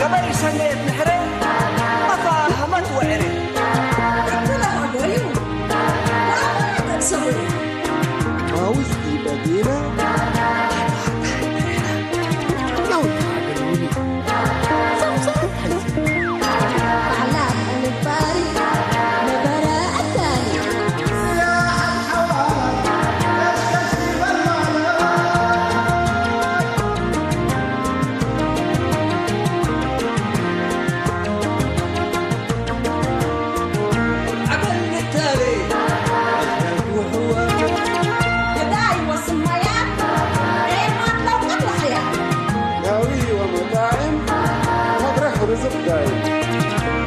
ገበይ ሰነየት ንሕረ ኣፋ ሃመት ወዕረ። ማውዝ ይበዲነ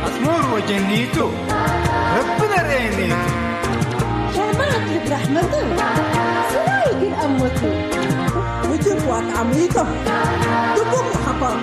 ኣስሙር ወጀኒቱ ረቢ ነርእየኒቱ። ሸማዕት ልብ ራሕመትን ስራይ ግን ኣሞቱ። ውጅብ ዋት ዓሚቶም ድቡቕ ሓቋም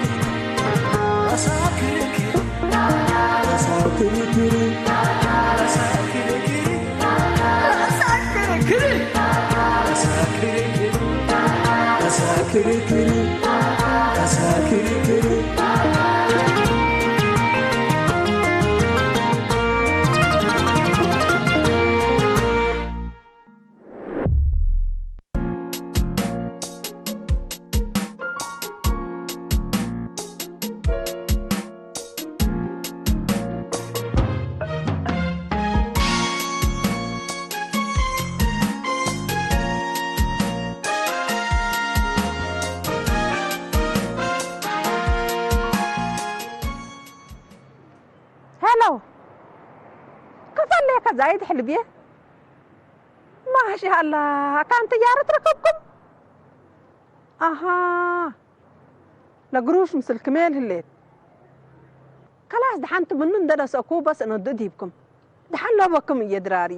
ሄሎ፣ ከፈለካ ዛይድ ሕልብየ። ማሻኣላ፣ ካን ትጃረት ረከብኩም? ኣሃ፣ ለግሩሽ ምስል ክሜል ህሌት። ከላስ፣ ደሓን ትምኑ እንደለሰኩ በስ እነዱ ዲብኩም። ደሓን ለበኩም እየ ድራሪ።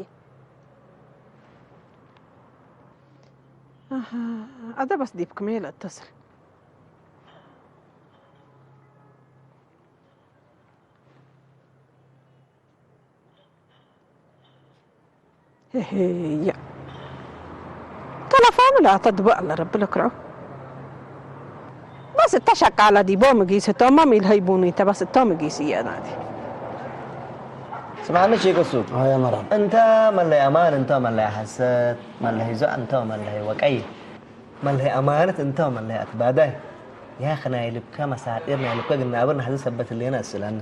ኣሃ፣ ኣደ በስ ዲብኩም እየ ለእተስል። ሄሄያ። ተለፎኑ ላ ተድቦ ኣለ ረቢ ለክርዑ። በስ እተ ሸቃላ ዲቦ ምጊስ እቶማ ሚል ሀይቡኒ እተ በስ እቶ ምጊስ እየ ናዲ። ስማዕኒ ሼክ እሱ ኣያ መራብ። እንተ መለይ ኣማን እንተ መለይ ሐሰት መለይ ዞ እንተ መለይ ወቀይ መለይ ኣማነት እንተ መለይ ኣትባዳይ። ያኽ ናይ ልብካ መሳጢር ናይ ልብካ ግናብር ናሕዚ ሰበት ሌና እስላና።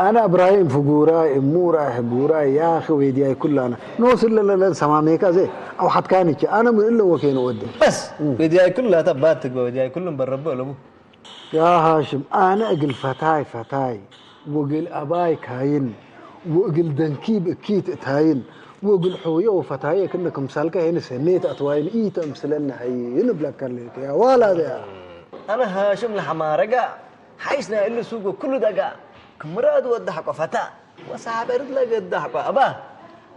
ኣነ እብራሂም ፍጉራይ እሙራይ ሕጉራይ ያኺ ዌድያይ ኩላና ኖስለለለን ሰማሜካ ዘ ኣውሓትካን ይቺ ኣነ ምን እለ ወኬን ወደ። በስ ዌድያይ ኩላ ተባት ትግበ ዌድያይ ኩሉ እምበር ረቦ ለቡ። ያ ሃሽም ኣነ እግል ፈታይ ፈታይ ወግል ኣባይ ካይን ወእግል ደንኪብ እኪት እታይን ወእግል ሖየ ወፈታየ ክነ ክምሳልካ ሄን ሰኔት ኣትዋይን ኢተምስለኒ ሀይን እብለካ ኣለይከ ያ ዋላ ደያ። ኣነ ሃሽም ለሐማረጋ ሓይስ ናይ እሉ ሱጎ ኩሉ ደጋ ክምራድ ወደ ሐቆ ፈታ ወሳበርት ለገደ ሐቆ ኣባ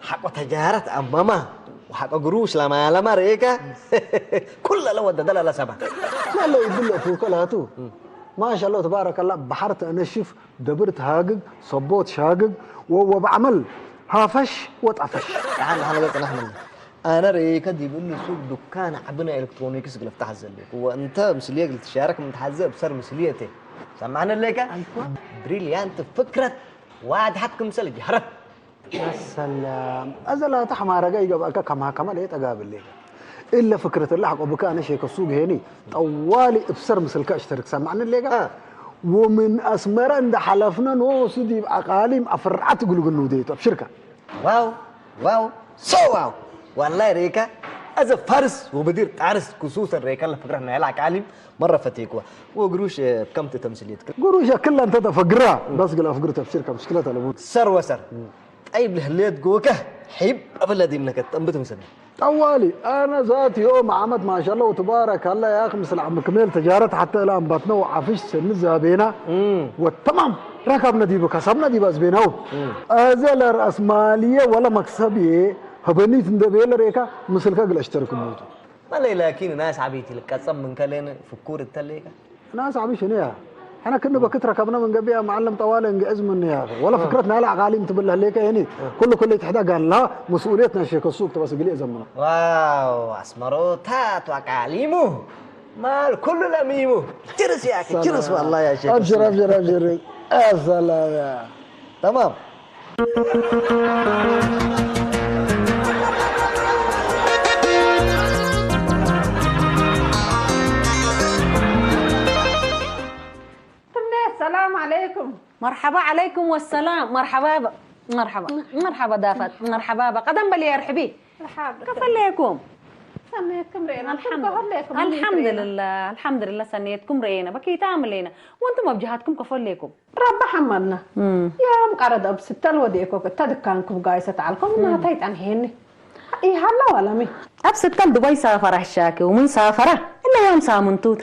ሐቆ ተጃረት ኣማማ ወሐቆ ግሩሽ ለማለማ ርኤካ ኩለ ለወደ ደለለ ሰባ። ኩለ ይብለ ፉከላቱ ማሻአላህ ተባረከላህ። ባሕር ተነሽፍ ደብር ተሃግግ ሰቦት ሻግግ ወወባዕመል ሃፈሽ ወጣፈሽ። ደሓን ደሓን ገጽ ናሕመል ኣነ ርኤካ ዲብ እሉ ሱቅ ዱካን ዓቢ ናይ ኤሌክትሮኒክስ ግለፍታሕ ዘለ ወእንተ ምስልየ ግልትሻረክ ምትሓዘ ብሰር ምስልየ እተ ሰማዕነ ኣለካ ብሪልያንት ፍክረት ዋድሓት ክምሰል ጀህረት። ሰላም ኣዘላታ ሓማረጋ ይገብኣካ ከማከማ ለየ ጠጋብሌ እለ ፍክረት እለ ሓቆ ብካ ኣነ ሼከ ሱግ ሄኒ ጠዋሊ እብሰር ምስልካ እሽተርክ ሰማዕኒ ሌጋ አ። ወምን ኣስመረ እንዳሓለፍነ ንወሱ ዲብ ኣቃሊም ኣፍርዓት ግልግል ንውደየቱ ኣብሽርካ ዋው ዋው ሶ ዋው ዋላይ ሬካ أذا فارس وبدير قارس، خصوصًا ريكان الفكرة نايل عقاليم مرة فتيكوا. وقروش، آه، كم تتمثيلية؟ قروش كلها أنت تفقرها، بس قل أفقر تفسير كم شكلها تلبون. سر وسر. طيب، لهليت جوكه حب أبل الذي منك تنبت مسني. طوالي. أنا ذات يوم عمد ما شاء الله وتبارك الله يا أخي، مثل عم كميل تجارت حتى الآن باتنا وعفش سن زابينا. وتمام. ركبنا ديبو، كسبنا ديبو أزبينا. أزل رأس مالية ولا مكسبية. هبنيت ندبيل ريكا مثل كاقل أشترك موتو. ما لي لكن ناس عبيتي لك قسم من كلين فكور التليكا. ناس عبي شنو يا؟ احنا كنا بكت ركبنا من قبل يا معلم طوالي انقعز مني يا اخي، ولا فكرتنا لا عقاليم تبلها ليك يعني. كل كل تحدا قال لا، مسؤوليتنا شيك السوق تبس قلي زمنا. واو، اسمروتات وعقاليمو. مال كل لميمو. ترس يا اخي، ترس والله يا شيخ. ابشر ابشر ابشر. يا سلام يا. تمام. السلام عليكم. مرحبا عليكم والسلام. مرحبا ب- مرحبا مرحبا دافت. مرحبا ب- قدم بلي يرحبي. مرحبا. كفليكم. سنيتكم رئينا الحمد لله. الحمد لله. الحمد لله سنيتكم رئينا بكي تعملينا. وانتم بجهاتكم كفليكم. رب حمدنا. يا مقرد اب ستة الوديكو تدكانكم قايسة تعالكم انها تيت عن هيني. ايه هلا ولا مي. اب ستة دبي سافر الشاكي ومن سافره الا يوم سامنتوت.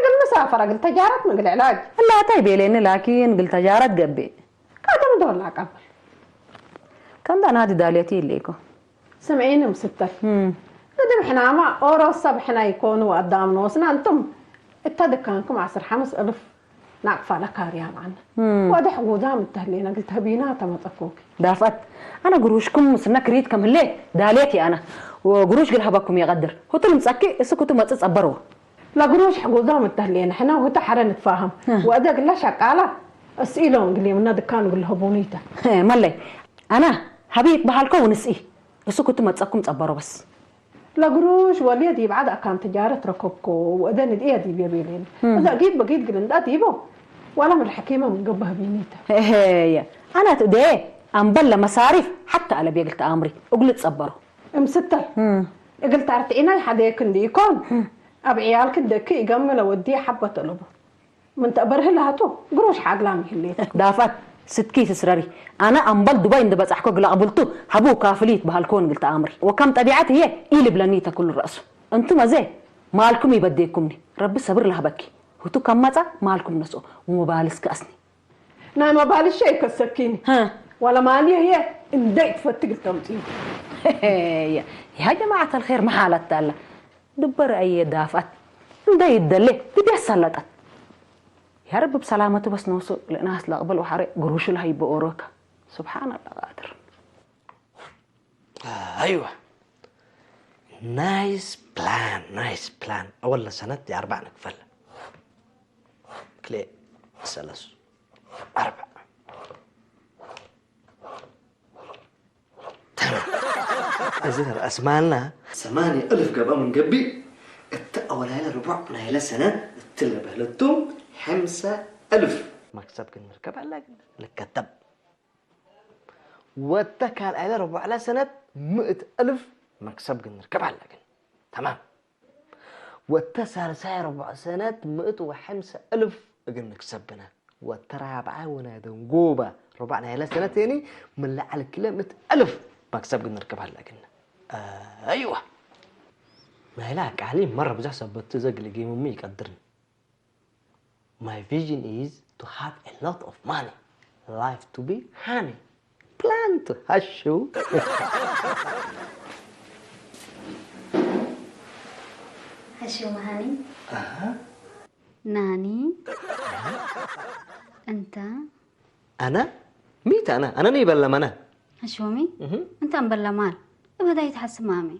قل مسافرة قل تجارت من قل علاج. لا تاي بيلين لكن قل تجارت قبي. كاتم دول لا قبل. كان ده نادي داليتي ليكو. سمعيني مستر. مم. قدم حنا ما أورو الصبح حنا يكونوا قدام نوسنا أنتم. اتدكانكم عصر حمس ألف. نعرف على كاريا معنا. واضح قدام التهلينا قلت هبينا تمتكوك. دافت. أنا قروشكم سنة كريت كم هلي داليتي أنا. وقروش قل هبكم يقدر. هو تلم سأكي اسكتوا ما تتصبروا. ለግሩሽ ሕጉዞም እተህልየ ንሕና ውህተ ሐረ ንትፋሃም ወእደ ግላ ሸቃላ እስኢሎም ግሌምና ድካኑ ግልሀቦኒተ መለይ ኣና ሀቢ ይትበሃልኮ ውንስኢ እሱ ኩቱ መጸኩም ጸበሮ በስ ለግሩሽ ወልየ ዲብ ዓድ ኣካን ትጃረት ረከብኮ ወእደ ንድእየ ዲብ የቤሌን እዛ ጊድ በጊድ ግልንዳ ዲቦ ዋላ ምድ ሐኪመ ምን ገብሀ ቢኒተ ኣና ትእደየ ኣንበለ መሳሪፍ ሓታ ኣለብየ ግልተ ኣምሪ እግሉ ጸበሮ እምስተል እግል ታርትዒናይ ሓደየክ እንዲ ኢኮን ኣብ ዕያልክ ደክ ኢገምለ ወዲ ሓበ ተለቡ ምን ተእበርህ ላህቱ ግሩሽ ሓግላም ይህሌት። ዳፋት ስትኪ ትስረሪ ኣነ ኣምበል ዱባይ እንድበጻሕኮ ግላቕብልቱ ሃቡ ካፍሊ ይትበሃልኮን ግልተ ኣምሪ ወካም ጠቢዓት እየ ኢልብለኒ ተኩሉ ረእሱ እንቱም ኣዘ ማልኩም ይበዴኩምኒ ረቢ ሰብር ላህበኪ ህቱ ከም መጻ ማልኩም ነስኦ ወመባልስ ከኣስኒ ናይ መባልሸ ይከሰኪኒ ዋላ ማልየ ህየ እንደይ ትፈትግ ተምፅዩ ያ ጀማዓት الخير መሓለት ኣላ ድበር ኣየ ዳፍኣት እንደ ይደለ ድድ ያሳለጠት ያ ረቢ ብሰላመቱ በስ ነውሱ ለእናስ ለቅበል ወሓረ ግሩሹ ለሃይ በኦሮካ سبحان الله قادر ايوه نايس بلان نايس بلان اول سنه يا اربع نكفل كلي سلس أربعة. تمام. أزهر أسمالنا ثمانية ألف قبل من قبي. التأول هاي ربع نايلة سنة التلة بهلتهم خمسة ألف. مكسب كن نركب على لك كتب. واتكال على ربع على سنة مئة ألف مكسب كن نركب على لكن. تمام. ወተ ሳልሳይ ርቡዕ ሰነት ምእት ወሐምሳ እልፍ እግል ንክሰብነ ወተ ራብዓይ ወናይ ደንጎበ ርቡዕ ናይለ ሰነት የኒ ምን ለዐል ክለ ምእት እልፍ መክሰብ እግል ንርከብ ሀለ እግልነ። ኣይወ ናይለ አቃሊ መረ ብዙሕ ሰበት እዘ እግል ጌምሚ ይቀድርኒ። My vision is to have a lot of money, life to be honey, plan to hashu. Hashu mahani. Aha. Nani. Anta. Ana? Mita ana? Ana ni balla mana? Hashu mi. Anta balla mal. Ibada yithasimami.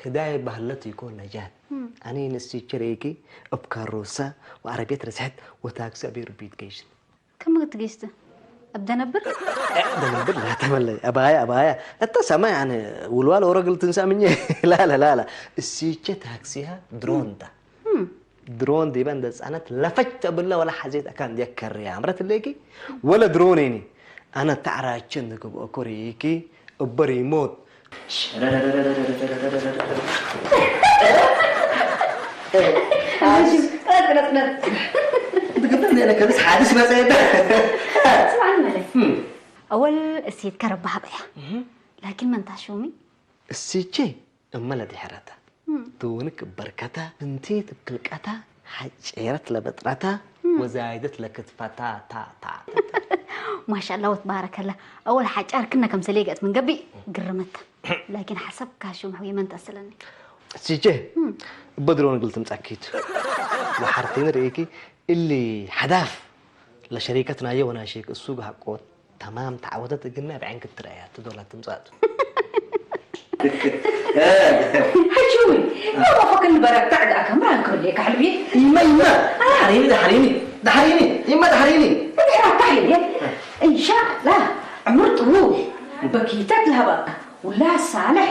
ህዳይ ባህለት ይኮን ነጃት ኣነ ንስቸረይኪ እብ ካሮሳ ወዓረቤት ረስሐት ወታክሲ ኣቤ ርቢት ገይሽን ከመ ትገይስተ ኣብ ደነብር ደነብር ላተመለይ ኣባያ ኣባያ እተ ሰማይ ኣነ ውልዋል ኦረግል ትንሳ ምኘ ላላ ላላ እሲቸ ታክሲሃ ድሮንታ ድሮን ዲበ እንደ ጻነት ለፈች ተብለ ወላ ሓዜት ኣካ እንዲያ ከርያ ኣምረት ለኪ ወለ ድሮን ኒ ኣነ ተዕራቸ ንግብኦ ኮሪኪ እበ ሪሞት ትግብር ነለ ከብስ ሓድሽ መጸ የለ። ስማዕኒ መለ። እወል እሴት ከረባሃበያ። ላኪን መንታ ሹሚ? እሲቼ እመለ ድሕረታ። ትውንክ በርከታ፣ እንቲት ብክልቀታ፣ ሓጨረት ለበጥረታ፣ ወዛይደት ለክትፈታ፣ ታ፣ ታ፣ ታ፣ ታ። ማሻላ ወትባረከላ። ኣወል ሓጫር ክነ ከምሰሌ ገጥ ምን ገቢ ግርመታ። ላኪን ሓሳብ ካሹ ምሕዊ መንታ ስለኒ። እሲቼ፣ እበድሮ ንግል ትምጻኪት። ወሓርቴን ርእይኪ፣ እሊ ሓዳፍ ለሸሪከት ናየ ወናሼክ እሱ ጋር ቆት ተማም ተዓወተት እግና ብዓይንክ ትረኣያ ትዶላ ትምጻቱ። ሕጂ እውን መባኸክን በረታዕ ደኣ ከምራ እንከሌ ካሕልቢ። ይመ ይመ ዳሕሪኒ ዳሕሪኒ ዳሕሪኒ ይመ ዳሕሪኒ። ብድሕራታ ኢለ እንሻላ ዕምር ጥሩ በኪተት ለሃባካ ውላ ሳልሕ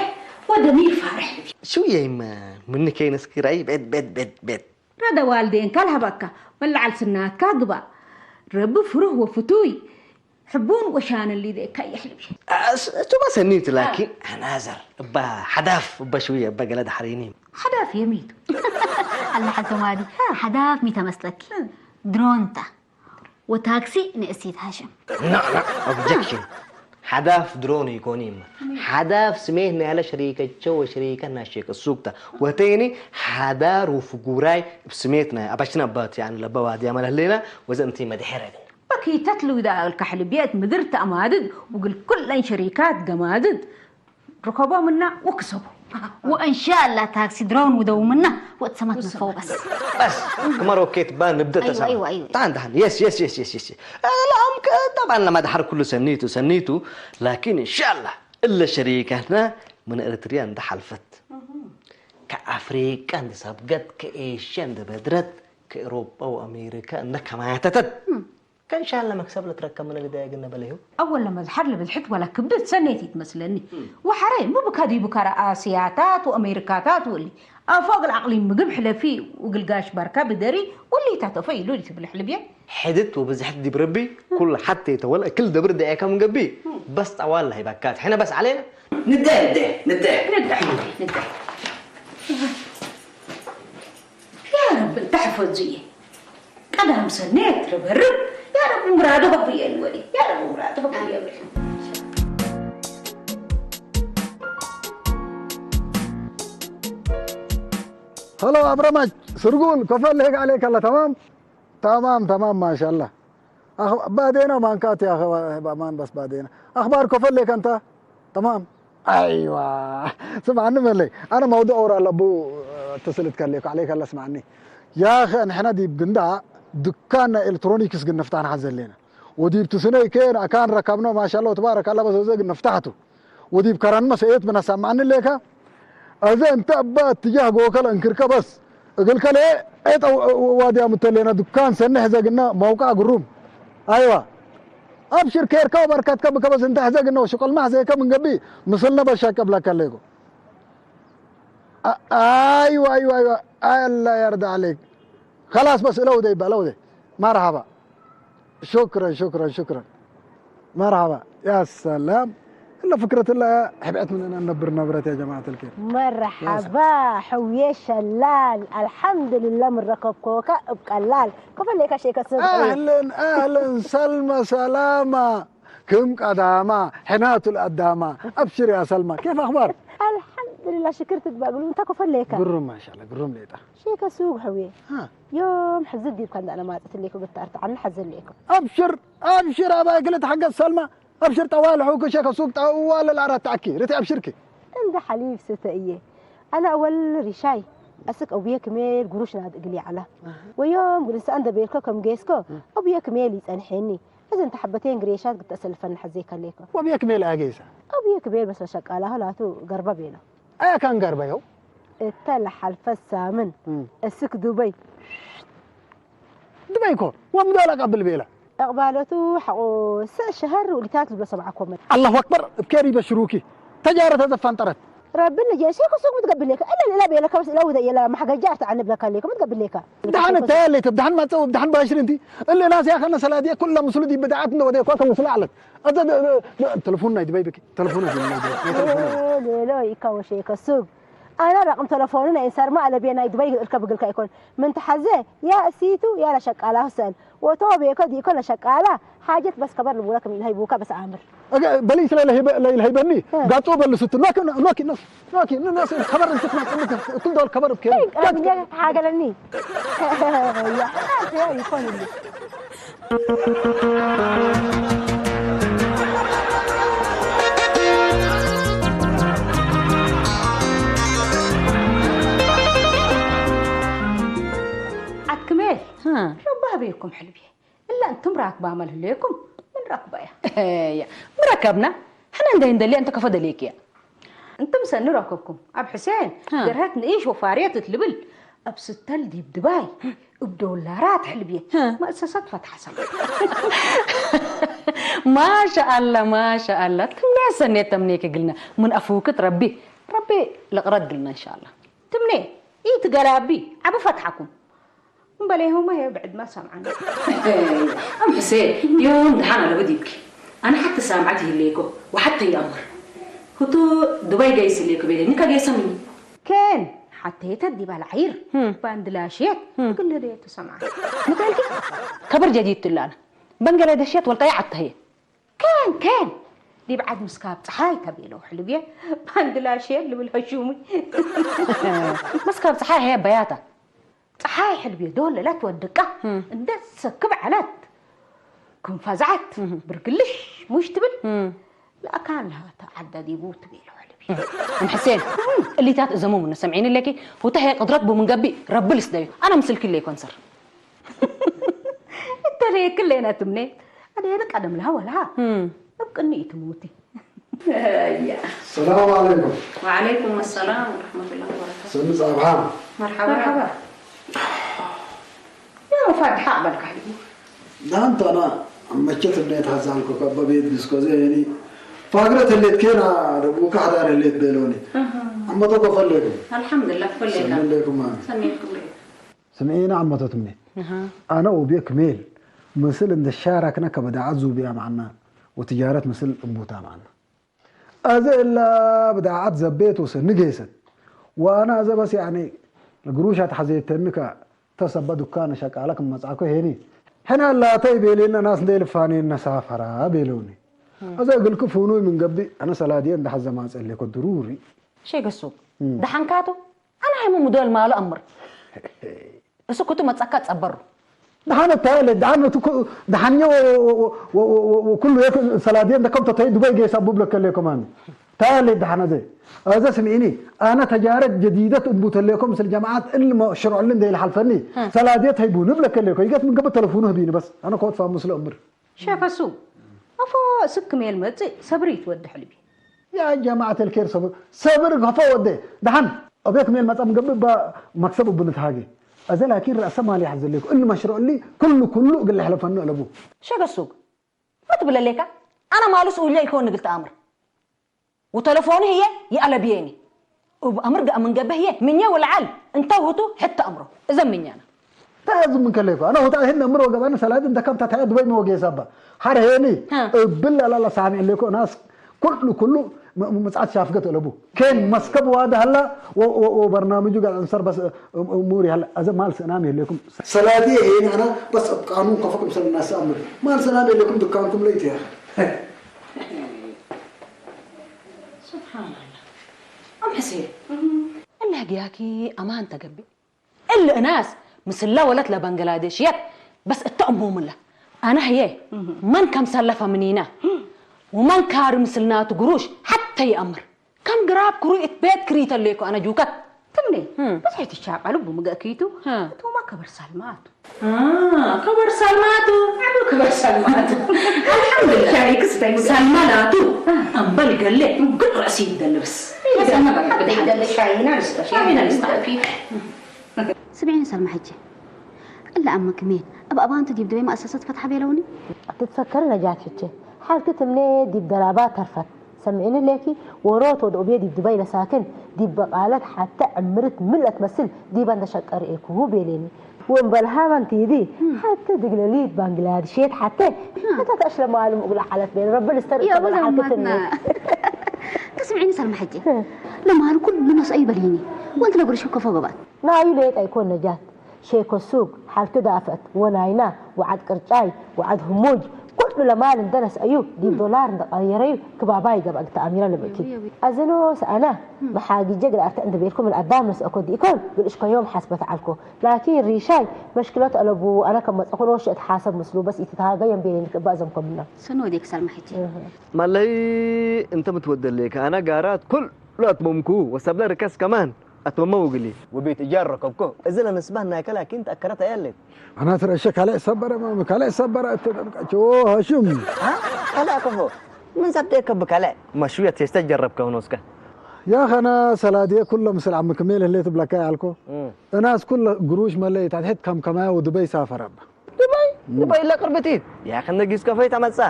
ወደሚር ፋርሕ ልቢ። ሽውየ ይመ ምንከይነስኪ ራይ ቤት ቤት ቤት ቤት ረደ ዋልዴንካ ልሃባካ መላዓል ስናትካ ግባእ። ረቢ ፍሩህ ወፍቱይ ሕቡን ወሻንን ሊደካ የሕልቢ። እሱ በሰኒት ላኪን ኣናዘር እባ ሓዳፍ እባ ሽውየ እባ ገለ ዳሕሪኒ። ሓዳፍ የሚቱ ኣላ ሓልተ ማዲ ሓዳፍ ሚተ መስለኪ ድሮንታ ወታክሲ ንእሲት ሃሽም። ኖ ኖ ኦብጀክሽን። ሓዳፍ ድሮን ይኮን ይማ ሓዳፍ ስሜት ናይ ያለ ሸሪከቸው ወሸሪከ ናሸክ ሱቅታ ወተይኒ ሓዳር ውፍጉራይ ስሜት ናይ ኣባሽና ባት ያን ለበዋ ዲያ መለህሌና ወዘንቲ መድሄረ ግን በኪተት ልውዳ ኣልካሕሊ ቤት ምድር ተኣማድድ ውግል ኩለን ሸሪካት ገማድድ ርከቦምና ወክሰቦ። ወእንሻላ ታክሲ ድሮን ውደውምና ወእትሰማት ንፈው በስ። በስ ክመ ሮኬት ባ ንብደ ተሰማ። ኣይዋ፣ ኣይዋ። ታን ታን የስ የስ የስ የስ የስ። ለአም ጠባን ለማ ደሓር ኩሉ ሰኒቱ ሰኒቱ ላኪን እንሻላ እለ ሸሪካትና ምን ኤርትሪያ እንደ ሓልፈት ከአፍሪቃ እንደ ሳብገት ከኤሽያ እንደ በድረት ከኤሮጳ ወአሜሪካ እንደ ከማተተት ከንሻለ መክሰብ ለትረከብ ምን ልዳየ ግን ነበለዩ። أول لما الحر لبلحت ولا كبدت سنيتي تمسلني. وحري مو بكادي بكرة آسياتات وأمريكاتات واللي أفوق العقل مقبح لفي وقلقاش بركة بدري واللي تاتو في لولي تبلح لبيا. ሕድት ወብዝሕት ዲብ ረቢ ኩሉ ሓቴተ ወላ እክል ደብር ደኤካ ምን ገቢ በስ ጠዋል ላሂ ባካት ሕነ በስ ዓሌና ንደ ንደ ንደ ንደ ንደ يا رب انت حفظي. ቀዳም ሰኔት ርብርብ ያረብ ምራዶ ሀብየል ወዲ ያረብ ምራዶ ሀብየል። هلو أبرمج سرقول كفل هيك عليك الله تمام. تمام تمام ما شاء الله. أخ بعدين ما نكات يا أخي بأمان بس بعدين أخبار كفل لك أنت. تمام. أيوة. سمعني ملي أنا موضوع أورا لبو اتصلت كليك عليك الله سمعني. يا أخي نحن دي بقندا دكان إلكترونيكس قلنا فتحنا حزلنا ودي بتسني كين أكان ركبنا ما شاء الله تبارك الله بس وزي قلنا فتحته. ወዲብ ከረን መሰኤት ብነሳማዕኒ ሌካ። እዘ እንተ እባ እትጃህ ጎከለ እንክርከ በስ እግልከለ ዔጠ ዋድያ ምተሌና ዱካን ሰኒ ሕዘግና መውቃ ግሩም። ኣይዋ ኣብሽር ኬርካ ወበርከትከ ብከበስ እንተ ሕዘግና ወሽቆልማ ሕዘከ ምንገቢ ምስልነ በሻ ቀብለከ ሌጎ። ኣይዋ ኣይዋ ኣይዋ ኣላ ያርዳ ዓሌክ። ከላስ በስ እለው ደይ በለው ደይ ማርሃባ። شكرا شكرا شكرا. مرحبا يا سلام. إلا فكرة إلا حبعت مننا نبر نبرة يا جماعة الخير. مرحبا حوية شلال الحمد لله من ركب كوكا بقلال كفل لك شيء كسر أهلا أهلا سلمى سلامة. كم قدامة حنات القدامة أبشر يا سلمى كيف أخبار؟ الحمد لله شكرتك بقول أنت كفل لك. قرم ما شاء الله قرم ليتا. شيء كسوق حوية. ها. يوم حزدي بكان أنا ما تتليكو قلت أرتع عن حزليكو. أبشر أبشر أبا قلت حق السلمى. أبشر طوال حوك شيخ سوق طوال الأرى تعكي رتي أبشركي. عند حليب ستئية. أنا أول رشاي أسك أبويا كميل قروش ناد قلي على. ويوم قلت سأند بيلكو كم جيسكو أبويا كميل يتأنحيني. إذا أنت حبتين قريشات قلت أسلفن حزيك عليكو. وأبويا كميل أجيسا. أبويا كميل بس شقالة هلاتو قربة بينا. أيا كان قربة يو. እተ ለሓልፈ ሳምን እስክ ዱበይ። ዱበይ እኮ ወምዶ ለቀብል ቤላ። እቕባለቱ ሓቑ ስዕ ሸሀር ውሊታት ዝብሎ ሰብዓ ኮመት። الله أكبر እብኬር ይበሽሩኪ ተጃረ ተዘፋን ጠረት። ረቢ ንጀ ሸይከ ሱቅ ምትገብሌካ እለ እለ ቤለካ በስ እለ ውደ የለ ማሕገጃ ኣርታ ኣነ ብለካ ሌካ ምትገብሌካ። ብድሓን እታያለይ ተብድሓን ማጸው ብድሓን ባሽር እንቲ እለ ናስ ያኸነ ሰላዲያ ኩላ ምስሉ ዲ ብድዓት እንደ ወደ ኳከ ምስሉ ኣለት። ኣተ ተለፎን ናይ ድባይ ብኪ ተለፎን ናይ ድባይ ብኪ። ሌሎ ይካ ወሸይከ ሱቅ ኣነ ረቅም ተለፎኑ ናይ እንሰርማ ኣለቤ ናይ ድባይ እልከ ብግልካ ይኮን ምን ተሓዘ ያ እሲቱ ያ ለሸቃላ ሁሰን ወቶ ቤኮ ዲኮ ለሸቃላ ሓጀት በስ ከበር ልቡለክ ምን ሃይቡካ በስ ኣምር። በሊ ስለ ለይልሀይበኒ ጋጦ በልሱት ኖኪ ኖኪ ኖኪ ኖኪ ከበር እንስት ማጽምት እኩል ዶል ከበር ብከ ቀሚኛ ተሓገለኒ ይኮንሉ። ኣክሜል ረባህበየኩም ሕልብየ እላ እንቱም ራክባ መልህለየኩም ምን ራክባ እያ እያ ምረከብና ሕነ እንደይ እንደልያ እንተ ከፈ ደልየክ እያ እንቱም ሰኒ ረከብኩም ኣብ ሕሴን ጀርሀት ንእሽ ወፋርየት እትልብል ኣብ ስተል ዲብ ድባይ እብ ዶላራት ሕልብየ መእሰሰት ፈትሓ ሰማ ማሻኣላ ማሻኣላ ትምንያ ሰኔት ተምኔክ ግልና ምን ኣፍውክት ረቢ ረቢ ለቅረድ ግልና እንሻላ ትምኔ ኢትገላቢ ዓቢ ፈትሓኩም እምበሌ ሆማ ሄ ብዕድማ ሰምዓና። ኣም ሕሴ ዮም ድሓን ኣለበ ዲብኪ ኣነ ሓቲ ሳምዓት ይህሌኮ ወሓተ ይኣምር ህቱ ዱባይ ገይስ ሌኮ ቤለ ኒካ ገይሰምኒ ኬን ሓተየተ ዲባ ለዓይር ባንድላሽየት ግልህደየ ተሰምዓ ምተልኪ ከበር ጀዲድ ትላነ በንገላደሽየት ወልቃየ ሓተየ ኬን ኬን ዲብ ዓድ ምስካብ ፀሓይ ተቤሎ ሕልብየ ባንድላሽየት ልብል ሀሹሚ መስካብ ፀሓይ ሀየ በያታ ፀሓይ ሕልብየ ዶለለት ወድቃ እንደ ሰክብ ዓለት ክንፈዛዓት ብርግልሽ ሙሽ ትብል ለኣካን ለሃተ ዓዳ ዲቡ ትቤሎ ሕልብየ እም ሕሴን እሊታት እዘሞም እነ ሰምዒኒ ለኪ ሁታ ሄ ቅድረት ቡ ምንገቢ ረቢ ልስደዩ ኣነ ምስልኪ ለይ ኮንሰር እተለየክለና ትምኔት ኣደየን ቀደም ለሃ ወልሃ እም እብ ቅኒ ኢትሙቲ ሰላም ዓለይኩም። ወዓለይኩም ኣሰላም ወረሕመቱላሂ ወበረካቱ። ሰምጽ ኣብሃም። መርሓባ። መርሓባ። ያ ወፋድ ሓቕ በልካ ሕልቢ። ዳንታና መቸት እንዴት ሀዛንኮ ከበቤት ዲስኮ ዘይኒ ፋግረት ህሌት ኬና ደቡካ ሓዳር ህሌት ቤሎኒ ኣመቶ ከፈለኩም ኣልሓምዱላ ፈለካ ሰለለኩም ማለት ሰሜልኩም ስምዒና ኣመቶ ትምኔት ኣነ ኡቤክ ሜል ምስል እንደ ሻራክና ከበዳዓት ዙብያ ማዕና ወትጃረት ምስል እንቡታ ማዕና ኣዘ እላ ብድዓት ዘቤት ወሰኒ ገይሰት ወኣና ኣዘ በስ ያኒ ግሩሽ ኣትሓዘየተኒ ከ ተሰበ ዱካነ ሸቃለ ክመጻኮ ሄኒ ሕና ላተይ ቤሌና ናስ እንደ ልፋኔ ነሳፈራ ቤለውኒ ኣዘ እግልክ ፍኑይ ምን ገቢ ኣነ ሰላዲየ እንደ ሐዘ ማጸሌኮ ድሩሪ ሸገሱ ደሓንካቱ ኣነ ሃይሙ ምዶል ማሉ ኣምር እሱ ኩቱ መጻካ ጸበሩ ደሓን እታለ ደሓን እቱ ደሓንዮ ኩሉ የት ሰላዲየ እንደ ከምቶ ተይ ዱባይ ገይሳ ቡብለ ከለ ከማን ታለ ደሓን ኣዘ ኣዘ ስምዒኒ ኣነ ተጃረት ጀዲደት እምቡ ተለኩም ስል ጀማዓት እልሞ ሽርዕሉ እንደ ይልሓልፈኒ ሰላዲየ ተይቡኒ ብለ ከለ ኮ ይገት ምን ገበ ተለፉኑ ህቢኒ በስ ኣነ ኮት ፋሙ ስለ እምር ሸፈሱ ኣፎ ስክ ሜል መጽእ ሰብሪ ይትወድሕ ልቢ ያ ጀማዓት الخير ሰብር ሰብር ከፎ ወደ ደሓን ኣቤት ሜል መጻም ገብእ ባ መክሰብ ብንትሃገ ኣዘ ላኪን ራእሰ ማል ይሓዘለኩ እን መሽሮ እሊ ኩሉ ኩሉ እግል ሕለፈኑ ኣለቡ ሸገሱግ ምን ትብለሌካ ኣነ ማሉስ ኡልያ ይከውን ንግል ተኣምር ወተለፎኑ ህየ ይኣለብየኒ እብ ኣምር ገኣ ምን ገበ ህየ ምኘ ወለዓል እንተ ውህቱ ሕተ ኣምሮ እዘ ምኛና ተያዙ ምን ከለይኮ ኣነ ሆታ ይህን እምር ወገባን ሰላድ እንደ ከምታ ታያ ድበይ መወገ ሳባ ሐር ሄኒ እብል አላላ ሳሚ ለኮ ናስ ኩሉ ኩሉ ምጽዓት ሻፍገት ለቡ ኬን መስከብ ዋዳ ሀላ ወበርናምጁ ጋር እንሰር በስ ሙር ያለ አዘ ማል ሰናም የለኩም ሰላዲ ሄኒ አና በስ ቃኑን ከፈኩም ሰል ናስ አምር ማል ሰናም የለኩም ድካንኩም ለይት ያ سبحان الله أم حسين الله جاكي أمان تقبي እሊ እናስ ምስላ ወለት ለበንገላዴሽየት በስ እተ እሞምላ ኣነ ህየ መን ከም ሰለፈ ምኒና ወመን ካሪ ምስልናቱ ግሩሽ ሓተ ይኣምር ከም ግራብ ክሩይ እት ቤት ክሪተ ሌኮ ኣነ ጁከት ትምኔ በስ ሕትሻ ቃሉ ብምገእክይቱ እቶማ ከበር ሳልማቱ ከበር ሳልማቱ ዓዱ ከበር ሳልማቱ ኣልሓምዱሊላህ ሻይ ክስታይ ሳልማላቱ ኣምበል ገሌ ግን ርእሲ ይደልብስ ሻይና ልስተ ሻይና ልስተ ስምዒኒ ሰልማ ሕጂ እለ ኣመ ክሜን እብ ኣባንቱ ዲብ ድበይ መእሰሰት ፈትሐ ቤለውኒ። ትትፈከሪ ነጃት ሕጂ ሓልኪ ትምኔ ዲብ ደራባ ተርፈት። ሰምዒኒ ሌኪ ወሮት ወደ ኡብየ ዲብ ዱባይ ለሳክን ዲብ በቃለት ሓተ ዕምርት ምልአት መስል ዲባ እንደ ሸቀር ኤኩ ቤሌኒ። ወእምበል ሃባን ቲዲ ሓተ ድግለሊት ባንግላድሼት ሓተ ሓተ ታሽ ለማሉ ምእጉላ ሓለት ቤን ረብል ስተር يا ابو زلمتنا تسمعيني سلمى حجي لما هن كل الناس اي بليني وانت لقرش كفو قبات ናዩ ሌጥ ኣይኮን ነጃት ሼኮ ሱግ ሓልኪ ዳፈት ወናይና ወዓድ ቅርጫይ ወዓድ ህሙጅ ኩሉ ለማል እንደ ነስአዩ ዲብ ዶላር እንደ ቀየረዩ ክባባይ ገብአ ግታ ኣሚራ ለብእኪ ኣዘኖ ሰኣና መሓጊጀ ግዳ ኣርትዕ እንደ ቤልኩም ኣዳም ነስአኮ ዲኢኮን ግልእሽኮዮም ሓስበት ዓልኮ ላኪን ሪሻይ መሽክለት ኣለቡ ኣነ ከም መጸኹን ወሸ እትሓሰብ ምስሉ በስ ኢትተሃገዮም ቤሌን ክባእ ዘምኮምና سنو ديك سلمى حجي ማለይ እንተ ምትወደለይ ከኣና ጋራት ኩሉ ኣትመምኩ ወሰብለ ርከስ ከማን ኣትመመ ውግሊ ወቤት እጃር ረከብኮ እዚ ለንስባህ ናይከ ላኪን ተኣከረት ኣያለት أنا ترى شك عليه صبر ما عليه صبر أتدمك أشوه هشم ከላ ከፎ ምን ሰብደ ከብ ከለ መሽውየት የስተጀረብከ ሆኖስከ يا أخي أنا سلادية كل مثل عم كميل اللي تبلكا يالكو الناس كل قروش ملي تحت كم كما ودبي سافر أبا ዱባይ ዱባይ ለቅርብቲት ያኸ ነጊስ ከፈይ ተመጻ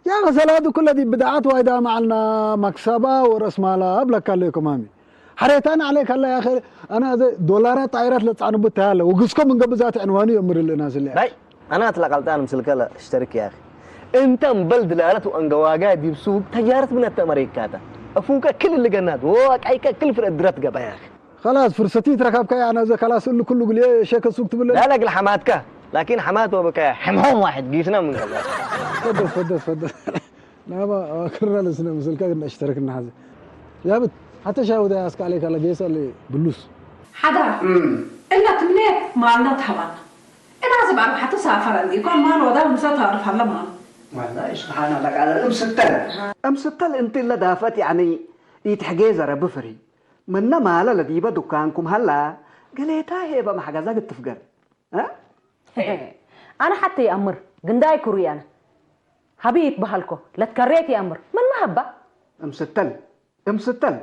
يا أخي سلاد كل دي بدعات وايدا معلنا مكسبة ورأس مالها أبلك عليكم أمي حريتان عليك الله يا أخي أنا زي دولارات طائرات لتصعنبو تهالة وقسكم من قبل ذات عنواني يمر لنا زلي ናይ ኣናት ለቀልጣን ምስልከ ለእሽተርክ ያኺ እንተ እምበል ድላለት ወአንገዋጋ ዲብ ሱቅ ተጃረት ምን ኣተመሪካታ እፉንከ ክል ልገናት ወቃይከ ክል ፍረ ድረት ገባ ያኺ خلاص فرصتي تركبك يا أنا زي خلاص اللي كله قليه شيك السوق تبلل لا لا قل حماتك لكن حمات وبك حمحوم واحد قيسنا من قبل فدس فدس فدس نابا كرنا لسنا مسلكا قلنا اشتركنا هذا يا بت حتى شاهد يا اسك عليك الله جيس اللي بلوس ሓዳር እናትምኔ ማልና ትሃባና እና ዝባር ሓተ ሳፈረ እንዲ እኳ ማል ወዳ ምሳ ታርፍ ኣለ ማል والله سبحان الله قال امستل امستل انت اللي دافت يعني يتحجي زرب فري من مال الذي بدكانكم هلا قليتا هيبه محجزه تفقر ها ኣነ ሓተ ይኣምር ግንዳይ ኩሩ ኣነ ሃቢ ይትበሃልኮ ለትከሬት ይኣምር ምን መሃባ امستل امستل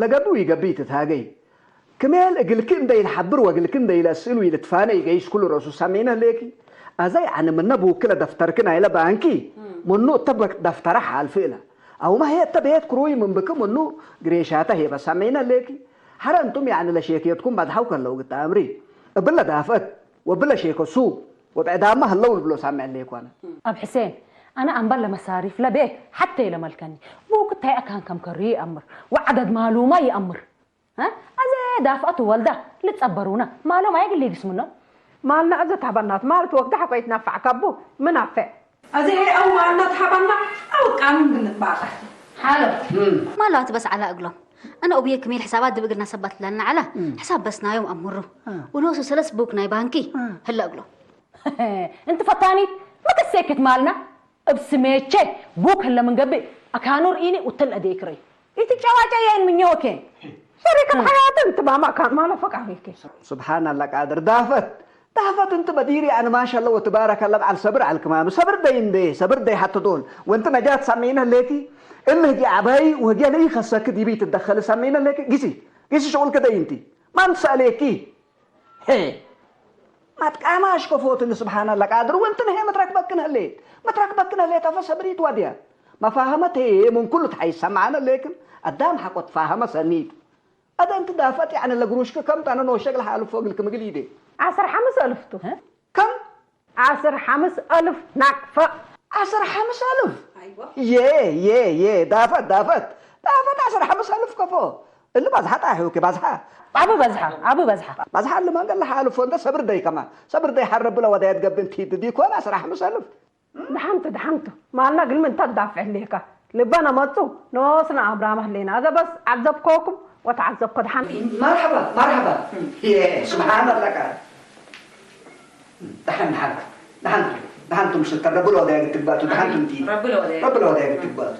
ለገቡ ይገቢ ትትሃገይ ክሜል እግልኪ እንደ ይልሓብር ወግልኪ እንደ ይለስእሉ ይልትፋነ ይገይሽ ኩሉ ረሱ ሰሜነ ሌኪ ኣዘይ ዓነ ምነ ቡክለ ደፍተርኪ ናይለ ባንኪ ምኑ እተ ደፍተረ ሓልፊ እለ ኣውማ ሄ እተ ቤት ክሩይ ምንብኪ ምኑ ግሬሻተ ሄበ ሰሜነ ሌኪ ሓረ እንቱም ያዕኒ ለሼክየትኩም ባድሓው ከለው ግታ እምሪ እብለ ዳፍአት ወብለ ሼከ ሱቅ ወብዕዳማ ህለው ልብሎ ሳምዕ ለይኮነ። ኣብ ሕሴን ኣነ ኣምባል ለመሳሪፍ ለቤት ሓተ ይለመልከኒ ቡክ ታይ ኣካን ከም ከሪ ይኣምር ወዓደድ ማሉማ ይኣምር ኣዘ ዳፍኣቱ ወልዳ ልጸበሩና ማሎም ኣየግል ይግስምኖ ማልና እዘ ታበናት ማለት ወግዳ ሓቆይት ናፋዕ ካቡ ምን ኣፈዕ ኣዘ ሄ ኣው ማልና ተሓባና ኣው ቃሚን ብንባጣ ሓሎ ማሎ ኣትበስ ዓላ እግሎም እነ ኡብየ ክሜል ሕሳባት ድብእግልና ሰባት ላና ዓላ ሕሳብ በስናዮም ኣምሩ ወኖሱ ሰለስ ቡክ ናይ ባንኪ ህለ እግሎም እንቲ ፈታኒት መተሴክት ማልና እብ ስሜቼ ቡክ ህለ ምንገብእ ኣካኑር ኢኒ ውተል ኣደይክረይ ኢትጨዋጨ የን ምኘወኬ ሸሪከት ሓያትን ትማማ ካን ማለ ፈቃሪኬ سبحان الله قادر دافت دافت انت بديري انا ما شاء الله وتبارك الله بعل صبر على الكمام صبر دي اندي صبر دي حتى دول وانت نجات سامعين هليتي ان هجي عباي وهجي لي خسك دي بيت الدخل سامعين هليتي قسي قسي شغل كده انت ما انت ساليكي ሄ ማትቃማ ኣሽከፎትን ስብሓን ኣላ ቃድር ወንትን ሄ መትረክበክን ህሌት መትረክበክን ህሌት ኣፈ ሰብሪት ዋድያ መፋህመት ሄ ምን ኩሉ ትሓይ ሰማዓነ ሌክን ኣዳም ሓቆ ትፋህመ ሰኒት ኣደ እንት ዳፈጥ ያዕነ ለግሩሽክ ከም ጣነ ኖሸግ ለሓልፎ እግልክ ምግል ኢዴ ዓስር ሓምስ ኣልፍቱ ከም ዓስር ሓምስ ኣልፍ ናቅፈ ዓስር ሓምስ ኣልፍ የ የ የ ዳፈት ዳፈት ዳፈት ዓስር ሓምስ ኣልፍ ከፎ እሊ ባዝሓ ጣሒውኪ ባዝሓ ዓቢ በዝሓ ዓቢ በዝሓ ባዝሓ እሊ መንገድ ለሓልፎ እንደ ሰብር ደይ ከማን ሰብር ደይ ሓረብ ብለ ወዳየት ገብን ቲድ ዲኮን ዓስር ሓምስ ኣልፍ ደሓንቱ ደሓንቱ ማልና ግን ምንታ ትዳፍዕ ህሌካ ልበና መጹ ንወስና ኣብራማ ህሌና እዘ በስ ዓዘብኮኩም ወተዓዘብኮ ደሓን መርሓባ መርሓባ ስብሓን ኣለካ ደሓን ደሓን ደሓን ደሓን ትምሽተ ረቢ ለወዳይ ክትግባቱ ደሓን ትምቲ ረቢ ለወዳይ ክትግባቱ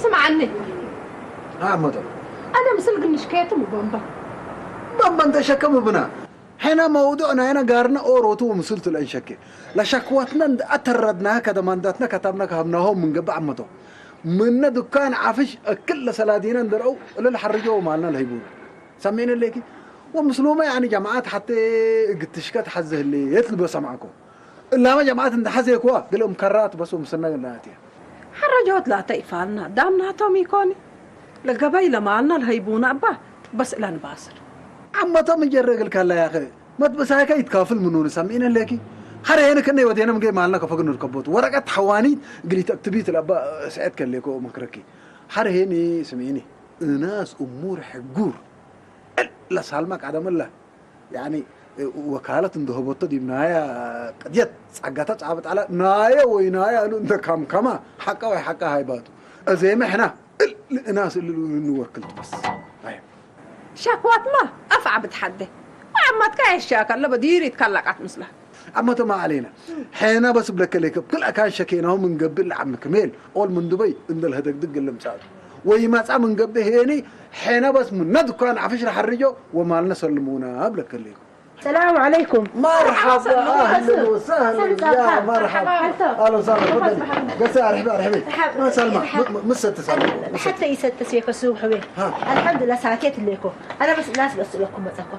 ስምዓኒ ኣመቶ ኣነ ምስል ግንሽከየትም ቦምባ ቦምባ እንተሸከሙ ብና ሕና መውዱዕ ናይና ጋርና ኦሮቱ ወምስልቱ ለእንሸኬ ለሸክወትና እንደ ኣተረድናሃ ከደማንዳትና ከታብና ከሀብናሆ ምንገብእ ዓመቶ ምነ ዱካን ዓፍሽ እክል ለሰላዲና እንደረአው እለ ለሐርጆ ማልና ለሂቡና ሰሜነ ሌኪ ومسلومة يعني جماعات حتى قتشكت حزه اللي يطلب سمعكو. إلا ما جماعات انت حزيكوا، قال لهم كرات بس ومسنة قلنا يا. حرجوت لا تيفالنا، دامنا تومي كوني. لقبي لما عنا الهيبونا أبا، بس إلا نباسر. عمتا من جرق الكلا يا أخي. ما تبساك يتكافل منو نسمعين لكي. حري هنا كنا يودينا من جاي مالنا كفقنا الكبوت. ورقة حوانيت، قلت أكتبيت الأبا سعيد كان ليكو مكركي. حري هنا سمعيني. الناس أمور حقور. إلا سالمك عدم الله. يعني، وكالة اندهبوت دي منايا قديت، ጸጋታ ጻብጥ على نايا وينايا قالوا انت كم كما، حقا وحقا هاي باتو. أزي ما إحنا، ال-، الناس اللي نوكلت بس. أيوة. ሸክዋትማ ኣፍዓ ብትሓደ። ዓማትካ የሻካ ኣሎ በዲር ይትካላቃት ምስላ። ዓመቶ ما علينا. حينا بس بلك ليك، بكل أكان شكيناهم من قبل عم كميل. أول من دبي، عند الهدك دق اللي مساعد. ويما صار من قبل هيني، حينا بس من ندكان عفش رح الرجو، ومالنا سلمونا بلك ليك. السلام عليكم. مرحبا، أهلا وسهلا، يا مرحبا. أهلا وسهلا، تفضلي. قصة، أرحبي، أرحبي. ما سلمى، م-، م-، مست سلمى، مست. حتى يست سيكو سوحوي. ها. الحمد لله ساكت ليكو. أنا بس ناس بسألكم متأكو.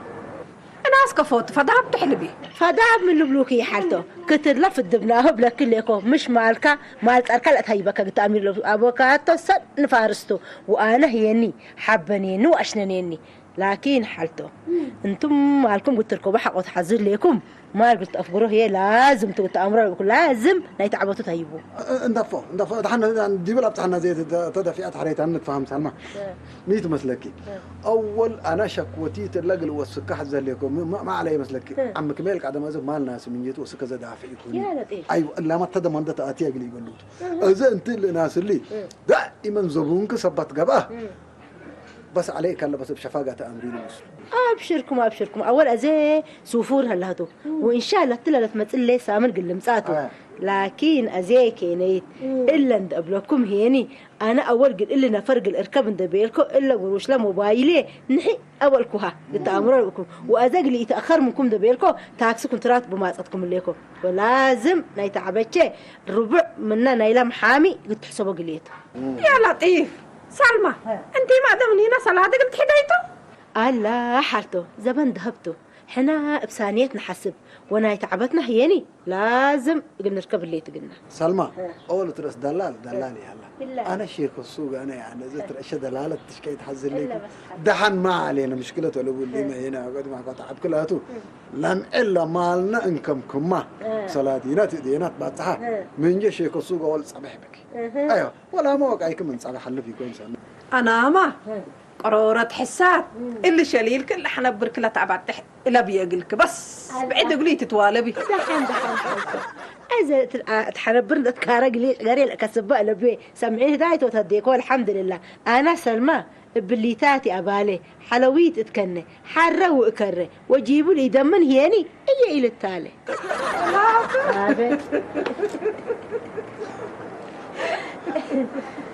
الناس كفوت، فذهب تحلبي. فذهب من لبلوكي حالته. كتر لف الدبنا هب لك ليكو. مش مالك، مال تركل أتهيبك قلت أمير لو أبوك هاتو سد نفارستو. وأنا هيني، حبني، نو أشننيني. ላኪን ሓልቶ፣ እም። እንቱም ማልኩም ግትርከቡ ሓቆት ሓዝር ሌኩም፣ ማል ግልት ኣፍግሮ ህየ ላዝም ትውት ኣምሮ ይብኩ ላዝም ናይ ተዓበቱ ተይቡ። እ-፣ እንዳፎ፣ እንዳፎ፣ ደሓን ዲብል ኣብጽሓና ዘየ ተደ-፣ ተደፊኣት ሓረይታ ንትፋሃም ሳልማ። እ። ምን ትመስለኪ? እ። ኣወል ኣና ሸክወቲ ተላ ግል ወስካ ሓዘር ሌኩም፣ ማ-፣ ማ-፣ ማዕላ ይመስለኪ? እ። ዓም ክሜል ቃደማ ዘ ማል ናስ ምንየት ወስከ ዘዳፊ ይኩኒ። ያ ለጢፍ። ኣይወ፣ እላማ ተደማንደ ተኣትያ ግል ይበሉት። እ። እዚ እንት ልእናስሊ፣ እ። ዳኢመን ዘቡንክ ሰባት ገባ። እ። بس عليك الله بس بشفاقة أمري المسلم. أبشركم، أبشركم. أول أزي سوفور هلهتو. وإن شاء الله تلا لتمثل لي سامن قل مساتو. آه. لكن أزي كينيت. إلا أنت أبلكم هيني. أنا أول قل إلا نفرق الإركب أنت بيلكو إلا قروش لا موبايلي. نحي أول كوها. قلت أمر لكم. وأزي قل يتأخر منكم دبيلكو. تاكسي كنترات بماساتكم ليكو. ولازم نايت عبتشي. ربع منا نايلا محامي. قلت حسبه قليتو. يا لطيف. ሳልማ፣ ሀ። እንቲ ማእደም ኒና ሰላደ ግን ትሕደይቶ? ኣላ ሓልቶ፣ ዘበን ደሀብቶ፣ ሕና እብ ሳንየት ንሓስብ፣ ወናይ ተዓበትና ህየኒ፣ ላዝም እግል ንርከብ ህሌት እግልና። ሳልማ፣ ሀ። ኦል ትረስ ደላል፣ ደላል ይሃላ። ብላ። ኣነ ሼክ ሱግ፣ ኣነ ያነ፣ እዚ ሀ። ትረሸ ደላለት ትሽከይ ትሓዝለይ። ኢላ በስ ሓ። ደሓን ማ ዓሌነ፣ ምሽክለት ወለቡ ሀ። ሊመ ሄና፣ ቀድማ ኳ ተዓብ ክላቱ። ሀ። ለምዕል ለማልና እንከም ክማ። ሀ። ሰላዲና ትእዴና ትባጽሓ። ሀ። ምንጀ ሼክ ሱግ ኦል ጸበሕ ብኪ። እህ። ኣዮ፣ ወላ መወቃይክ ምን ጻባ ሓልፍ ይኮን ሰነ። ኣናማ፣ እህ። ቆሮረት ሕሳት፣ እህ። እሊ ሸሊልክ፣ እሊ ሓነብርክ ለታባጥሕ እለብየ እግልክ፣ በስ፣ ኣላ። ብዕድ እግሉ ይትትዋለቢ። ደሓን፣ ደሓን፣ ደሓን። ኣይዘ፣ እት-፣ ኣ-፣ እት ሓነብር እት ካረ ግሊ፣ ገሬ ለከስባ እለብየ፣ ሰምዒ ህዳይቶ ተዴኮ፣ ኣልሓምድልላ። ኣና ሰልማ፣ እብሊታቲ ኣባለ፣ ሓለዊት እትከነ፣ ሓረ ውእከረ፣ ወጂቡ ልኢደምን ህየኒ፣ እየ ኢልታለ። ኣቤት።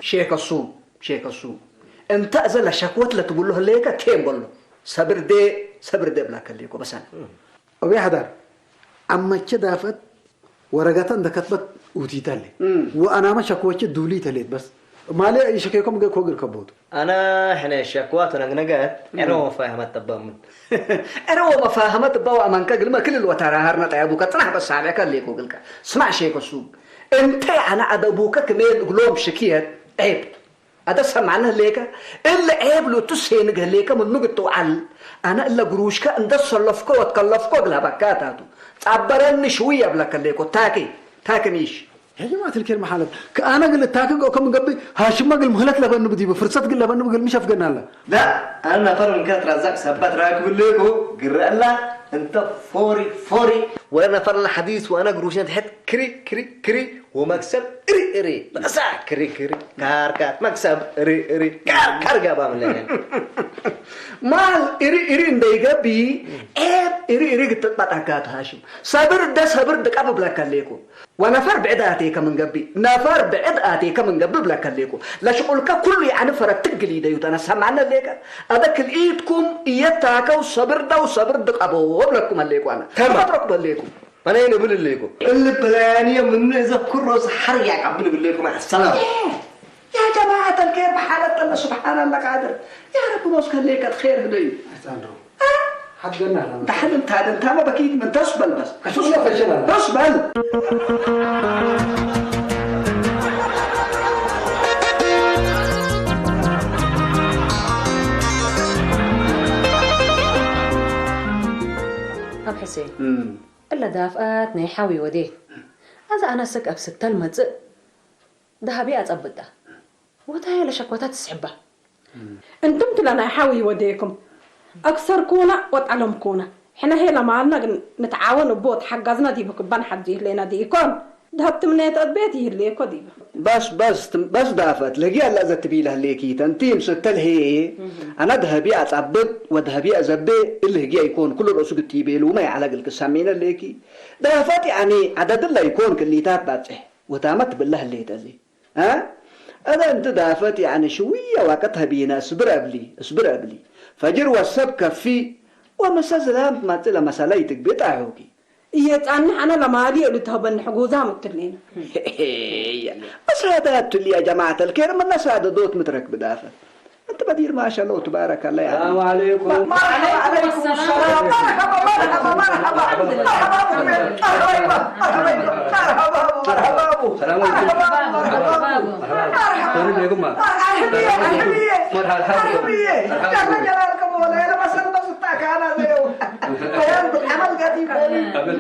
ሼከ ሱም፣ ሼከ ሱም። እንተ እዘ ለሸክወት ለትብሎ ህሌከ ቴም በሎ። ሰብር ዴ፣ ሰብር ዴ ብላከ ሌኮ በሰነ። እቤ ሐዳር፣ አመቸ ዳፈት ወረገተ እንደ ከትበት ውቲተ ሌት። እም። ወአናመ ሸክወቸ ዱሊተ ሌት በስ። ማሌ ይሸኬኮም ገ ኮግር ከቦቱ። አና ሕነ ሸክዋ ተነግነገት፣ እም። ዕረ ወመፋህመት ተባምን። ዕረ ወመፋህመት ባው አማንከ ግልመ ክልል ወተራሃርነ ጠያቡከ ጽናሕ በስ ሳዕቤከ ሌኮ ግልከ። ስማዕ ሼኮ ሱግ። እንተ አነ አደቡከ ክሜል እግሎም ሽክየት ዔብ። አደ ሰማዕነ ህሌከ፣ እለ ዔብ ሉቱ ሴንግ ህሌከ ምኑ ግትውዓል። አነ እለ ግሩሽከ እንደ ሰለፍኮ ወትከለፍኮ እግል ሀበካ ታቱ። ጻበረኒ ሽውየ እብለከ ህሌኮ። ታኬ፣ ታኬ ሚሽ። يا جماعة الكريم حالت. ከአነ እግል እታክግ ኦከ ምን ገብእ፣ ሃሽመ እግል ምህለት ለበንብ ዲቡ፣ ፍርሰት እግል ለበንብ እግል ምሽ አፍገናለ። لا، አነ ነፈር ምን ከትረዘቅ ሰበት ራክብ ህሌኮ፣ ግረአላ፣ እንተ ፎሪ፣ ፎሪ። ወረ ነፈር ለሐዲስ ወአነ ግሩሽነ ትሕት ክሪ፣ ክሪ፣ ክሪ፣ ወመክሰብ እሪ፣ እሪ። በሳ ክሪ፣ ክሪ፣ ካር፣ ካር፣ መክሰብ እሪ፣ እሪ፣ ካር፣ ካር ገባ ምለነ። ማል እሪ፣ እሪ እንደይገቢ፣ ዔብ እሪ፣ እሪ ግትጥበጥ አጋት ሃሽም። ሰብር ደ፣ ሰብር ድቀብ ብለከ ሌኩ። ወነፈር ብዕድ አቴከ ምን ገቢ፣ ነፈር ብዕድ አቴከ ምን ገቢ ብለከ ሌኩ። ለሽቁልከ ኩሉ የዐኒ ፈረትግ ግል ኢደዩ ተነ ሰማነ ሌከ። አበ ክልኢትኩም እየታከው ሰብር ደው ሰብር ድቀቦ ብለኩም አሌኩ አነ። ተማም። ድቀብረኩም አሌኩ። አነ ንብል እለ እኮ። እሊ በላያንየ ምኑ እዘክሮ ሰሓር ያቃብል እብለኩም፣ መዐ ሰላም። ያ ጀማዓት አልከይር በሓለት ጠለ፣ ሱብሓናላ ቃድር። ያ ረቢ ኖስ ከሌከ ኸይር ህደዩ። ኣይጻንዶ። አ? ሓድገና ኣለና። እንተ ሓደ እንተ ደንታ መበኪት ምን ተስበል በስ ሕሱስ ፈሽና ተስበል ኣብ ሕሴን እለ ዳፍኣት ናይ ሓዊ ወዴ ኣዛ ኣናሰክ ኣብ ስተል መጽእ ዳሃቢ ኣጸብጣ ወታየ ለሸኮታ ትስሕባ እንቱም ትለ ናይ ሓዊ ወዴኩም ኣክሰርኩና ወጣለምኩና ሕነ ሄ ለማልና ግን ንትዓወን እቦ ተሓጋዝና ዲቡ ክባን ሓዚ ይህሌና ዲኢኮን ዳሃብ ትምነየት እቤት ይህሌኮ ዲቡ በስ በስ በስ ዳፈት ለጊ ኣላ ዘትቢለ ህሌኪ ተንቲም ስተል ሄ ኣና ደሀቢ ኣጻብጥ ወደሀቢ ኣዘቤ እልህጊ ኣይኮን ኩሉ ርእሱ ግቲ ቤሉ ማይ ዓላ ግልክ ሳሜነ ሌኪ ዳፈት ያኒ ዓደድላ ይኮን ክሊታት ባጽሕ ወታመት ብላ ህሌተሊ እ እበ እንቲ ዳፈት ያኒ ሽውየ ዋቀት ሀቢነ እስብር እብሊ እስብር እብሊ ፈጅር ወሰብ ከፊ ወምሰ ዝላም ትመጽእ ለመሰለ ይትግቢ ጣሑኪ እየጻንሕ ኣነ ለማሊ እሉ ተህበኒ ሕጉዛ ምትልኔነ መሳዳት ትል ያ ጀማዓት الخير من سادة دوت مترك بدافة انت بدير ما شاء الله تبارك الله يعني السلام عليكم. مرحبا عليكم السلام مرحبا مرحبا مرحبا مرحبا بكم. مرحبا بكم. مرحبا بكم. مرحبا بكم. مرحبا بكم. السلام عليكم. مرحبا بكم. مرحبا بكم. مرحبا بكم. مرحبا بكم. مرحبا بكم. مرحبا بكم. مرحبا بكم. جل جلالكم ولا يلا بس بس تاكانا زيو. بيان بالعمل قديم. قبل قبل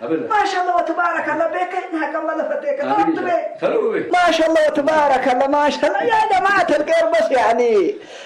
قبل ما شاء الله وتبارك الله بك انها كم ولا فتيك آمين. تربي. سلام بك. ما شاء الله وتبارك الله ما شاء الله يا جماعة الخير بس يعني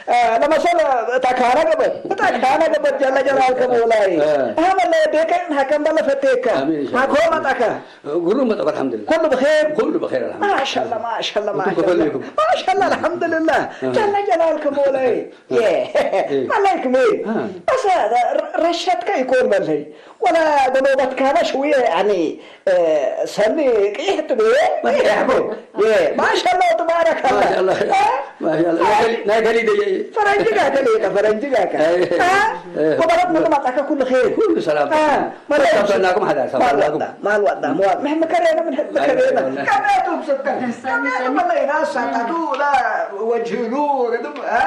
آه لما صار تكانا قبل تكانا قبل جل جلالك مولاي آه. هم اللي بيك انها كم ولا فتيك آمين إن شاء ما الله. كوما تكا قولوا ما تقول الحمد لله. كله بخير كله بخير الحمد لله. ما شاء الله ما شاء الله ما أنتم شاء الله كفلكم. ما شاء الله الحمد لله جل جلالك مولاي يه إيه. ملايك مين آه. بس هذا ر- رشتك يكون ملهي ولا قلوبتك هذا شوية يعني آه، سني قيحت بيه قيحت بيه ما شاء الله تبارك الله ما شاء الله. آه؟ ما شاء الله. لا قلي لا قلي دي. فرنجي قاعد لي فرنجي قاعد إيه. ها إيه. وبرد من ما تاكل كل خير كل سلام. ها ما بس لا سلامكم حدا ما سلامكم. الوضع ما الوضع مو محمد كرينا من حد كرينا كم يا توب سكر كم يا توب الله ينسى تاتو لا وجه نور ها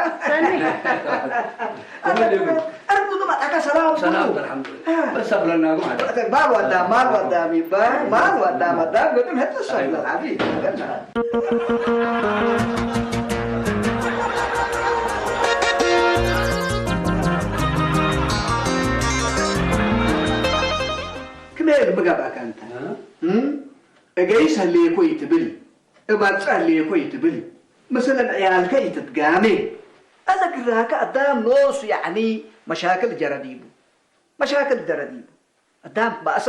كم يا توب؟ أرجو ما تاكل سلام سلام الحمد لله. بس سلامكم حدا. ما الوضع ما الوضع ما الوضع ما الوضع قلت لهم هات السلام العظيم ክመይ ምግባእካ እንተ እገይስ ህሌኮ ይትብል እባጽዕ ህሌኮ ይትብል ምስለን ዕያልከ ይትትጋሜ ኣዘ ግራከ ኣዳም ኖሱ ያዕኒ መሻክል ጀረዲቡ መሻክል ጀረዲቡ ኣዳም ባእሳ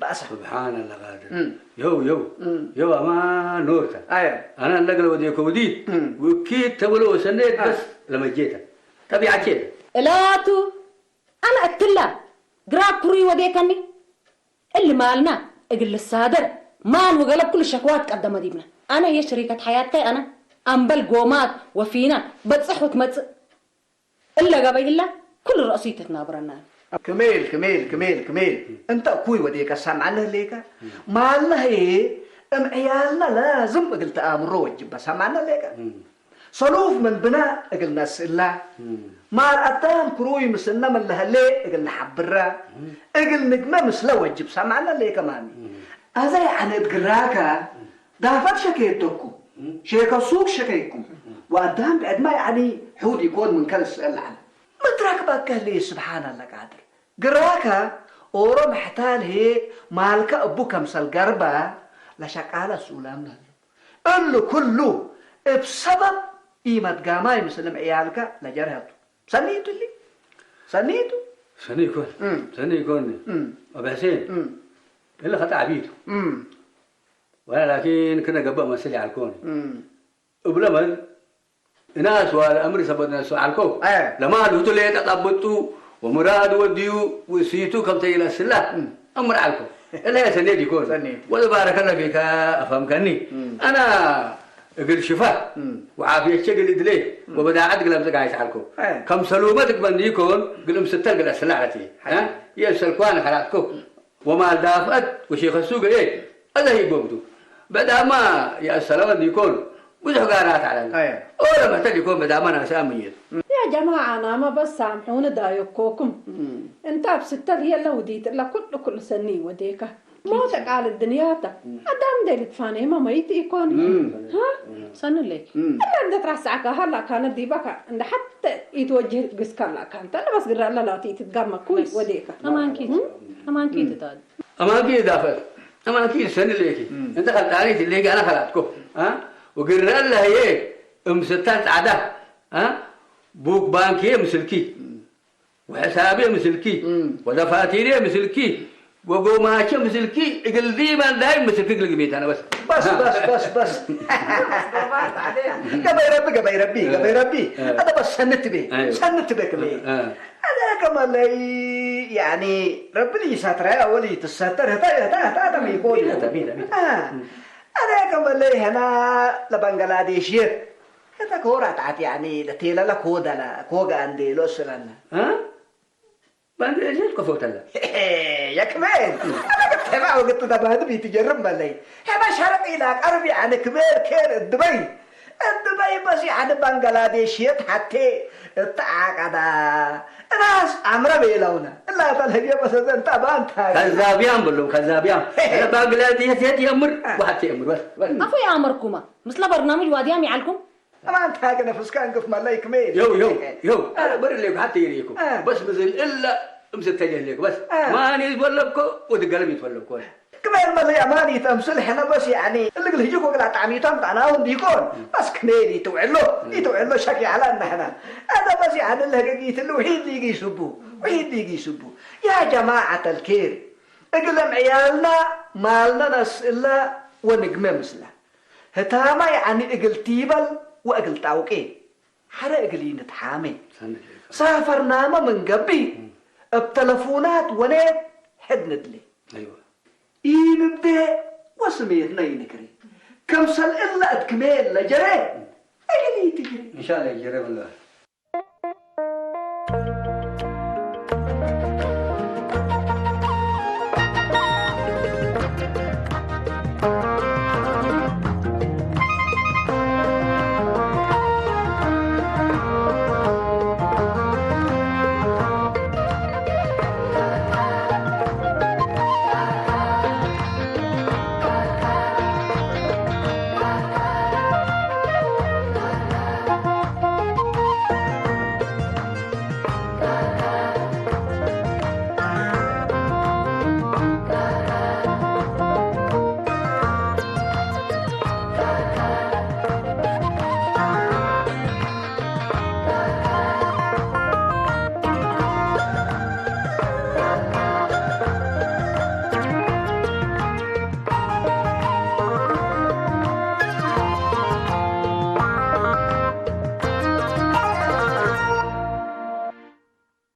ባእሳ سبحان الله قادر مم. يو يو مم. يو أما نورتا ኣየ أنا لقل ودي كودي مم. وكيت تبلو سنيت بس لما جيت طبيعة كده እላቱ ኣነ እትላ ግራ ኩሩይ ወዴከኒ እሊ ማልና እግል ልሳደር ማል ወገለብ ኩሉ ሸክዋት ቀደመ ዲብና ኣነ የሽሪከት ሓያትካይ ኣነ ኣምበል ጎማት ወፊና በጽሕ ወትመጽእ እለ ገበይ ህላ ኩሉ ረእሱ ይተትናብረና ክሜል ክሜል ክሜል ክሜል እንተ እኩይ ወዴከ ሰምዓነ ህሌከ ማልና ህዬ እምዕያልና ላዝም እግል ተኣምሮ ወጅበ ሰምዓነ ህሌከ ሰሉፍ ምን ብና እግል ነስእላ ማል ኣዳም ክሩይ ምስልነ ምን ለሀሌ እግል ነሓብራ እግል ንግመ ምስለ ወጅብ ሰምዓነ ህሌከ ማሚ ኣዘ ያዕነ እት ግራከ ዳፈት ሸከየተኩም ሼከ ሱቅ ሸከይኩም ወአዳም ብዕድማ ያዕኒ ሑድ ይኮን ምን ከል ስእል ለዐለ መትራክ ባከ ህሌ ስብሓን አለ ቃድር ግራከ ኦሮ መሕታል ህዬ ማልከ እቡ ከምሰል ገርበ ለሸቃለ ሱላም ለህሉ እሉ ኩሉ እብ ሰበብ ኢመት ጋማይ ምስልም ዕያልከ ለጀርሀቱ ሰኒቱ እሊ ሰኒቱ ሰኒ ይኮን ሰኒ ይኮን ኣብ ሕሴን እለ ከጣ ዓብይቱ ወላ ላኪን ክነ ገብእ መስል ይዓልኮን እብለመን እናስ ዋለ ኣምሪ ሰበት ነሱ ዓልኮ ለማል ሁቱ ለየጠቃብጡ ወሙራድ ወድዩ ውስይቱ ከምተ ይለስላ እምር ዓልኮ እለ ሰኔድ ይኮን ወዘባረከለ ፊካ ኣፈምከኒ ኣና እግል ሽፋ ወዓፍየቸ ግል እድሌ ወበዳዓት ግል ኣምጽእ ጋይስ ዓልኮ ከም ሰሉመት እግበኒ ይኮን ግል እምስተል ግል ኣስላ ዓለቲ የሰልኳን ኸላጥኮ ወማል ዳፍአት ወሼኸ ሱገ አዛ ሂቦምቱ በዳማ የአሰለወ ዲኮን ብዙሕ ጋራት አለና ኦለ መተ ዲኮን በዳማ ናሰ አምኘት يا جماعة، أنا ما بس سامحوني ضايقكم. أنت أبسطت لي لو ديت لك كل، كل سنة وديك. موت قال الدنيا تا. أدام دي لتفاني ما ميت يكون. ها؟ ሰንለይኪ أنا بدت راسعك هلا كانت دي بكا. عند حتى يتوجه قسك هلا كانت. أنا بس قرر لا لا تيتي تقام كوي بس. وديك. ተማንኪ ተማንኪ ትታል أماكي دافر. أماكي سنة ليكي. أنت خلطاني تليك أنا خلطكو. ها؟ وقرر الله هي أمستان تعدا. ها؟ بوك بانكي مسلكي. وحسابي مسلكي. ودفاتيري مسلكي. وقوماتي مسلكي. اقل دي من داي مسلكي قل قميت أنا بس. بس بس بس بس. قبي ربي قبي ربي قبي ربي. هذا بس سنت بي أيوة. سنت بك بي. آه. هذا كما لي يعني ربي لي ساتر يا ولي تستر هتا هتا هتا هتا ميكون. مين هتا؟ مين؟ مين؟ آه. هذا كما لي هنا لبنغلاديشيت. هتا كورة تعت يعني لتيلا لكودا لا كوغا عندي لو سلنا. ها؟ باندريجيت كفوتلا. يا كمان. أنا قلت ما وقت ده ما هذا بيتجرب ما لي. هما شرق إلى قربي عن كبير كير الدبي. الدبي بس يعني بنغلاديش يتحتي التعاقدا. ناس عمرة بيلونا. لا تلهي بس أنت أبان تاج. كذابيان بلو كذابيان. أنا باقلاديش يتيمر. واحد يأمر بس. بس. ኣፎ ይኣመርኩማ ምስለ በርናምጅ ዋድያም ይዓልኩም أمان تاج نفس كان قف ما لي كمين. يو يو يو. أنا بري لك حتى يريكو. آه. بس مزل إلا أمس تجه لك بس. آه. ما أنا يتولبكو وتقلب يتولبكو. كمان ما لي أمان يتمثل حنا بس يعني اللي قال هيجوكو قلع تعميتان طعناهم ديكون. بس كمين يتوعلو يتوعلو شكي على أن هنا. أنا بس يعني اللي قيت له وحيد لي يجي يسبو وحيد لي يجي يسبو. يا جماعة الكير. اقلم عيالنا مالنا نسئلا ونقمة مثله. هتاما يعني اقل تيبل واقل تاوكي. حرق لي نتحامي. سافرنا ما من قبي. بتلفونات ونيت حد ندلي. أيوة. إيمبدي وسميتنا ينكري. كم سل إلا أتكمل لجري. أجلي تجري. إن شاء الله يجرب الله.